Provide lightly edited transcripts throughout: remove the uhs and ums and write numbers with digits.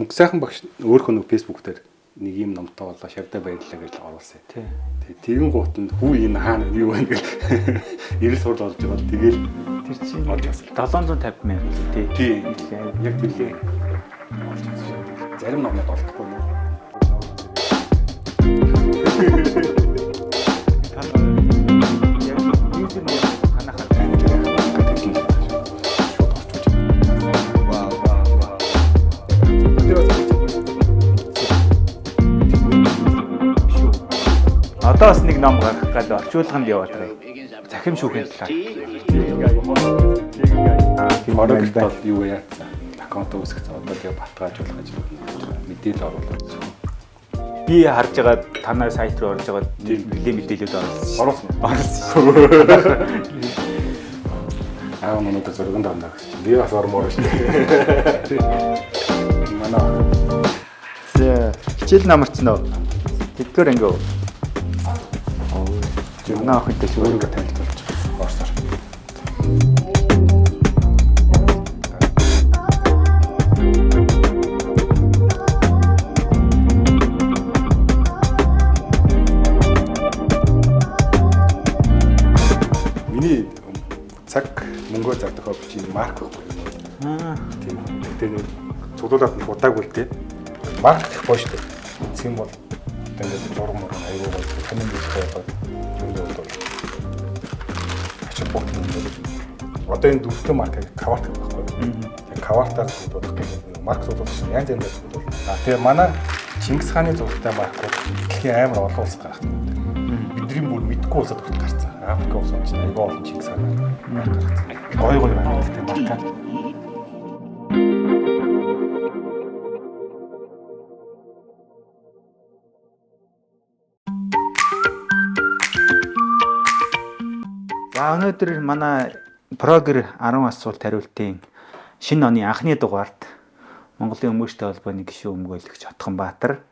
Мөнгө сайхан багш өөрхөн нэг Facebook дээр нэг юм номтой болоо шавдаа баярлалаа гэж оруулсан. Тий. Тэгэн гутанд хүү энэ хаана юу вэ гэл эрэл сурал болж байгаа бол тэгэл Тэр чинь олж авсан. 750 мянга лээ тий. Тий. Яг тэр лээ. Олж авсан. Зарим номнод олдохгүй нөө. Яг юусэр нь ханахаар Шууд орчуулж. Вау вау вау. Тэр бас Шүү. Одоо бас нэг ном гаргах гээд орчуулганд яваад байгаа юм. Захим шүүхийн талаар. Хорогт бол юу яатсан. Аккаунт үүсгэсэн. Одоо тэгээ батгаажуулах ажлууд нь хийж байгаа. Мэдээлэл оруулах. Би харж байгаа танай сайт руу орж байгаа нэлээ мэдээлэлүүд оруулсан. Оруулсан уу? Оруулсан шүү. Аа өнөөдөр зурганд орно гэсэн чинь би бас ормоор шүү дээ. Манай За хичээл намарцсан уу? Тэдгээр анги уу? Манай охинтой шүү. өөрийгөө танилцуулж орсоор. Миний цаг мөнгөө зардаг бичийн марк байхгүй юм. Аа. Тийм. Тэгээ нэг цуглуулад нэг удаагүй л дээ. Марк их гоё шүү дээ. Эцэг юм бол одоо ингээд зураг мураг аягүй гоё. Танин биелтэй болоод юм бол ачаа бот юм бол. Одоо энэ дөрвөн маркыг каварт гэх байхгүй. Тэгээ кавартаар цуглуулах гэх юм. Марк цуглуулах чинь янз янзаар цуглуулна. А тэгээ манай Чингис хааны зурагтай маркууд дэлхийн амар олон улсад гаргацсан. Бидний бүр мэдгүй улсад хүртэл гарцсан. Африк улсууд чинь аягүй олон Чингис хааны марк гаргацсан. Гой гой байна гэдэг марка. За өнөөдөр манай Прогер 10 асуулт хариултын шинэ оны анхны дугаарт Монголын өмгөөлтэй холбооны гишүүн өмгөөлөгч Отгонбаатар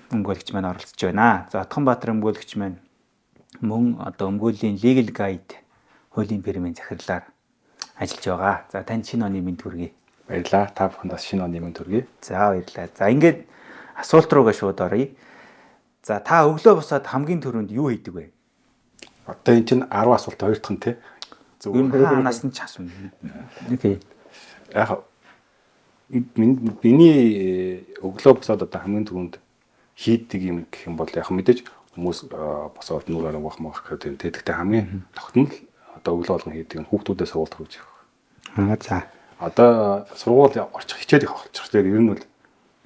өмгөөлөгч маань оролцож байна. За Отгонбаатар өмгөөлөгч маань мөн одоо өмгөөллийн Legal Guide хуулийн фирмийн захирлаар ажиллаж байгаа. За танд шинэ оны мэнд хүргэе. Баярлалаа. Та бүхэнд бас шинэ оны мэнд хүргэе. За баярлалаа. За ингээд асуулт руугаа шууд оръё. За та өглөө босоод хамгийн түрүүнд юу хийдэг вэ? Одоо энэ чинь 10 асуулт хоёр дахь нь тий. Ер нь хаанаас нь ч асууна. Окей. Яг миний өглөө босоод одоо хамгийн түрүүнд хийдэг юм гэх юм бол яг мэдээж хүмүүс босоод нүур арга бах мах гэдэг тийм. Тэгэхдээ хамгийн тогтмол одоо өглөө болгон хийдэг нь хүүхдүүдээ сургуульд хөргөж явах. Аа за. Одоо сургууль орчих хичээл их орчих. Тэгэхээр ер нь бол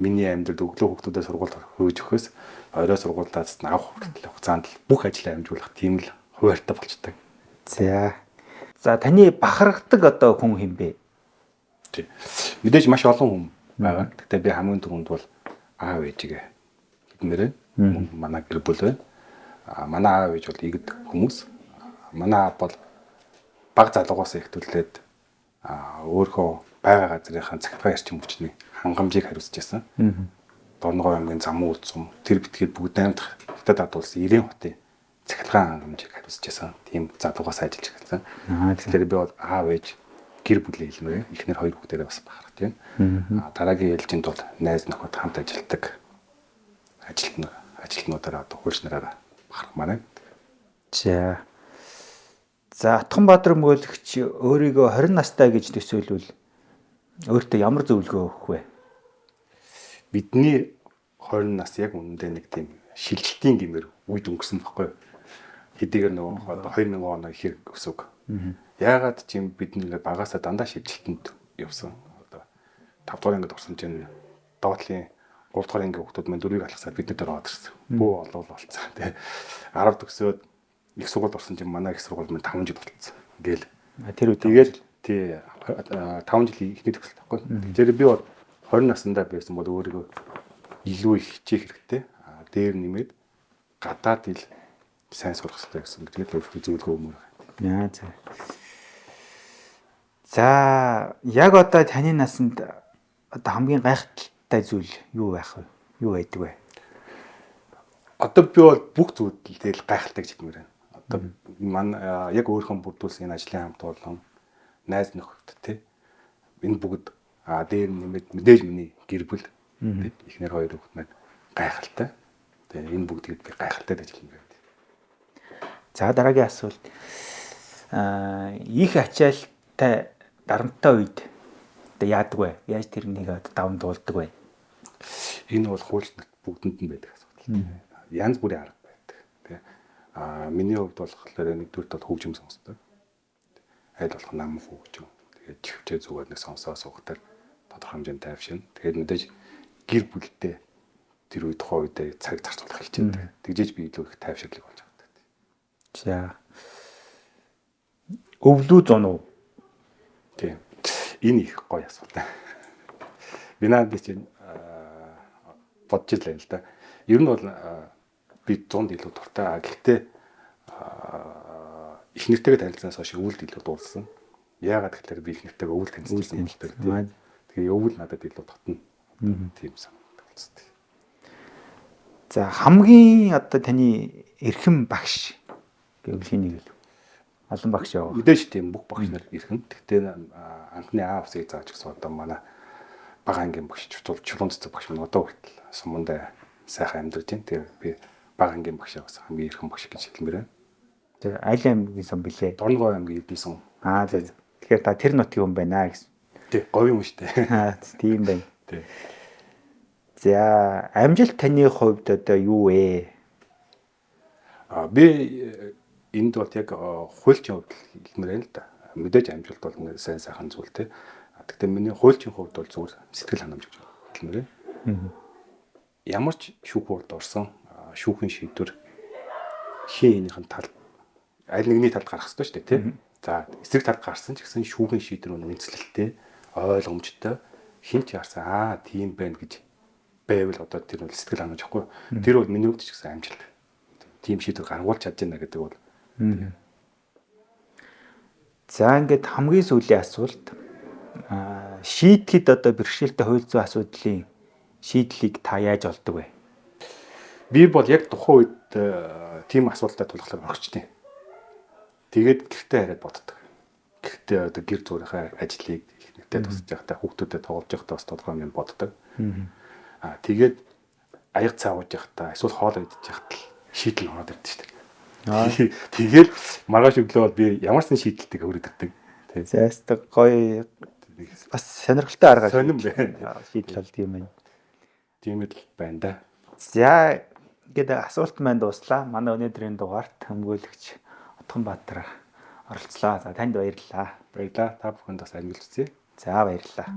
миний амьдралд өглөө хүүхдүүдээ сургуульд хөргөж өгөхөөс орой сургуулиудаас нь авах хүртэл хугацаанд л бүх ажлаа амжуулах тийм л хуваарьтай болчдөг. За. За таны бахархдаг одоо хүн хэн бэ? Тий. Мэдээж маш олон хүн байгаа. Гэхдээ би хамгийн түрүүнд бол аав ээжигээ хэлмээр байна. Манай гэр бүл байна. А манай аав ээж бол игд хүмүүс. Манай аав бол баг залуугаас эхлүүлээд өөрийнхөө байгаа газрынхаа цахилгаан эрчим хүчний хангамжийг хариуцж байсан. Дорногов аймгийн Замуу улсум тэр битгээд бүгд наймдах Хятад ард улсын 90 хотын цахилгаан хангамжийг хариуцж байсан. Тийм залуугаас ажиллаж эхэлсэн. Тэгэхээр би бол аав ээж гэр бүлээ хэлмээр. Эхнэр хоёр хүүхдээрээ бас бахарх тийм. Дараагийн ээлжинд бол найз нөхөд хамт ажилладаг ажилтнуудаараа одоо хуульч нараараа бахархмаар байна. За. За Отгонбаатар өмгөөлөгч өөрийгөө 20 настай гэж төсөөлвөл өөртөө ямар зөвлөгөө өгөх вэ? Бидний 20 нас яг үнэндээ нэг тийм шилжилтийн гэмээр үед өнгөрсөн байхгүй юу? Хэдийгээр нөгөө одоо 2000 оны хэрэг өсөг. Яагаад ч юм бид нэг багасаа дандаа шилжилтэнд явсан. Одоо 5 дугаар ангид орсон чинь доотлын 3 дугаар ангийн хүүхдүүд маань дөрвийг алхасаад бид нар ороод ирсэн. Бөө олоол болцсон тий. 10 төгсөөд их сургуульд орсон чинь манай их сургууль маань 5 жил болцсон. Ингээл Тэр үед тэгэл тий 5 жилийн эхний төгсөлт байхгүй. Тэгэхээр би бол 20 наснда байсан бол өөрийгөө илүү их хичээх хэрэгтэй. Дээр нэмээд гадаад ил сайн сурах хэрэгтэй гэсэн. Тэгээд өөртөө зөвлөгөө өгмөр. Яа за. За яг одоо таны насанд одоо хамгийн гайхалтай зүйл юу байх вэ? Юу байдаг вэ? Одоо би бол бүх зүйлд тэгэл гайхалтай гэж хэлмээр байна. Одоо манай яг өөрийнхөө бүрдүүлсэн энэ ажлын хамт олон найз нөхөд тий энэ бүгд А дээр нэмээд мэдээж миний гэр бүл эхнэр хоёр хүүхэд маань гайхалтай. Тэгээ энэ бүгдийг би гайхалтай гэж хэлмээр байна. За дараагийн асуулт. Их ачаалттай дарамттай үед одоо яадаг вэ? Яаж тэрнийг одоо даван туулдаг вэ? Энэ бол хуульч нарт бүгдэнд нь байдаг асуудал. Янз бүрийн арга байдаг. Тэ. Миний хувьд болохоор нэгдүгüрт бол хөгжим сонсдог. Аль болох нам хөгжим. Тэгээд чихвчээ зүгээр нэг сонсоо суухтаар тодорхой хэмжээнд тайвширна. Тэгээд мэдээж гэр бүлтэй тэр үе тухайн үедээ цаг зарцуулах хичээдэг. Тэгжээж би илүү их тайвширлыг олж авдаг. За. Өвлүү зун уу? Тийм. Энэ их гоё асуулт. Би наад чинь бодож илээ л да. Ер нь бол би зунд илүү дуртай. Гэхдээ их нэртэйгээ танилцсанаас хойш өвөлд илүү дурлсан. Яагаад гэхээр би их нэртэйгээ өвөл танилцсан юм л да. Тэгээ өвөл надад илүү татна. Тийм санагдсан. За хамгийн одоо таны эрхэм багш гэвэл хэнийг хэлв? Олон багш яваа. Мэдээж тийм бүх багш нар эрхэм. Гэхдээ анхны А усыг зааж гисэн одоо манай бага ангийн багш чулуун цэцэг багш минь одоо хүртэл сумандаа сайхан амьдарч байна. Тэгээ би бага ангийн багшаа бас хамгийн эрхэм багш гэж хэлмээр байна. Тэр аль аймгийн сум билээ? Дорногов аймгийн Эрдэнэ сум. Аа за. Тэгэхээр та тэр нутгийн хүн байна гэсэн. Тий, говь юм шүү дээ. Аа тийм байна. Тий. За, амжилт таны хувьд одоо юу вэ? Би энд бол яг хуульчийн хувьд хэлмээр байна л да. Мэдээж амжилт бол нэг сайн сайхан зүйл те. Гэхдээ миний хуульчийн хувьд бол зүгээр сэтгэл ханамж гэж хэлмээр байна. Ямар ч шүүх хурд орсон шүүхийн шийдвэр хин энийхэн тал аль нэгний талд гарах ёстой шүү дээ тий. За эсрэг талд гарсан ч гэсэн шүүхийн шийдвэр нь үнэлэлтэй, ойлгомжтой, хин ч харсан аа тийм байна гэж байвал одоо тэр бол сэтгэл ханамж ахгүй. Тэр бол миний хувьд ч гэсэн амжилт. Тийм шийдвэр гаргуулж чадж байна гэдэг бол. За ингээд хамгийн сүүлийн асуулт. Шийдэхэд одоо бэрхшээлтэй хууль зүйн асуудлын шийдлийг та яаж олдог вэ? Би бол яг тухайн үед тийм асуудалтай тулхлаар орчдیں۔ Тэгээд гэртээ хараад боддог. Гэртээ одоо гэр зүрийнхээ ажлыг их нэгтэй тусаж явахдаа хүүхдүүдэд тоглож явахдаа бас тодорхой хэмжээнд боддог. Тэгээд аяг цаа ууж явахдаа эсвэл хоол идэж явахад л шийдэл нь ороод ирдэг шүү дээ. Тэгэл маргааш өглөө бол би ямар ч шийдэлтэйг өрөөд ирдэг. За ястаг гоё бас сонирхолтой арга сонирн байна. Шийдэл болд юм байна. Тийм л байна да. За ингээд асуулт маань дууслаа. Манай өнөөдрийн дугаарт өмгөөлөгч Отгонбаатар оролцлоо. За танд баярлалаа. Баярлалаа. Та бүхэнд бас амжилт хүсье. За баярлалаа.